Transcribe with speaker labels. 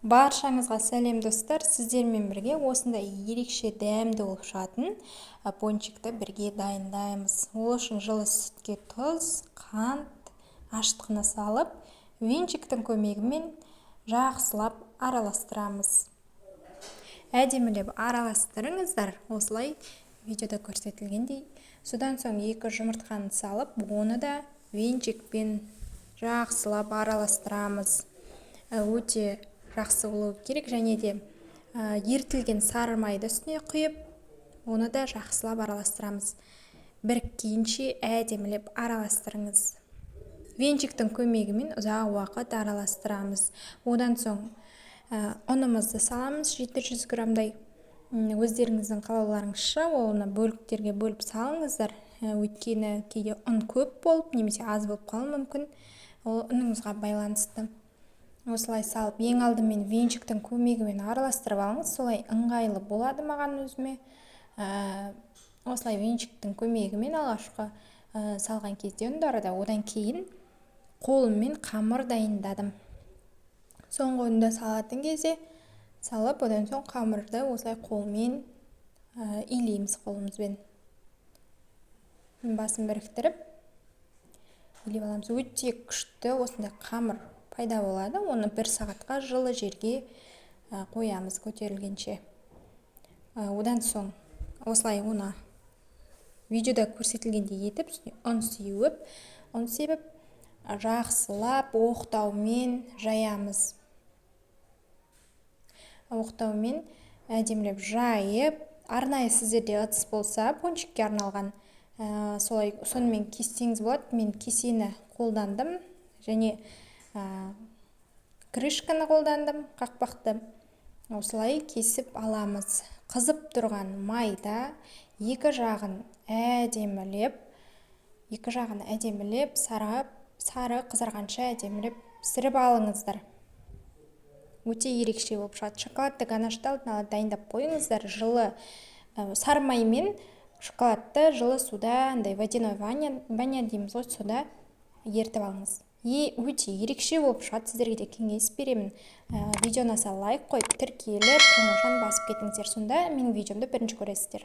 Speaker 1: Баршаңызға сәлем, достар! Сіздермен бірге осындай ерекше дәмді болып шығатын пончикті бірге дайындаймыз. Ол үшін жылы сүтке тұз, қант, ашытқыны салып, венчиктің көмегімен жақсылап араластырамыз. Әдемілеп араластырыңыздар, осылай, видеода көрсетілгендей. Содан соң екі жұмыртқаны салып, оны да венчикпен жақсылап араластырамыз. Өте жақсы болу керек. Және де ерітілген сары майды үстіне құйып, оны да жақсылап араластырамыз. Біріккенше әдемілеп араластырыңыз. Венчиктің көмегімен ұзақ уақыт араластырамыз. Одан соң ұнымызды саламыз, 700 граммдай, өздеріңіздің қалауларыңызша оны бөліктерге бөліп салыңыздар, өйткені кейде ұн көп болып немесе аз болып қалуы мүмкін, ол ұныңызға байланысты. Осылай салып, ең алдымен венчиктің көмегімен араластырып алыңыз, солай ыңғайлы болады маған өзіме. Осылай венчиктің көмегімен алғашқы салған кезде ұндарды, одан кейін қолыммен қамыр дайындадым. Соңғы ұнды салатын кезде салып, одан соң қамырды осылай қолмен илейміз. Қолымызбен басын біріктіріп, илеп аламыз. Өте күшті осындай қамыр пайда болады. Оны бір сағатқа жылы жерге қоямыз көтерілгенше. Одан соң осылай оны видеода көрсетілгендей етіп, үстіне ұн сеуіп, жақсылап оқтаумен жаямыз. Оқтаумен әдемілеп жайып, арнайы сіздерде ыдыс болса, пончикке арналған, солай, сонымен кессеңіз болады. Мен кесені қолдандым және крышканы қолдандым, қақпақты. Осылай кесіп аламыз. Қызып тұрған майда екі жағын әдемілеп сары, сары қызарғанша әдемілеп пісіріп алыңыздар. Өте ерекше болып шығады. Шоколадты ганашты алдын ала дайындап қойыңыздар. Жылы сары май мен шоколадты жылы суда, андай водяной баня дейміз ғой, сода ерітіп алыңыз. Өте ерекше болып шығады, сіздерге де кеңес беремін. Видео ұнаса, лайк қойып, тіркеліп, қоңыраушаны басып кетіңіздер, сонда менің видеомды бірінші көресіздер.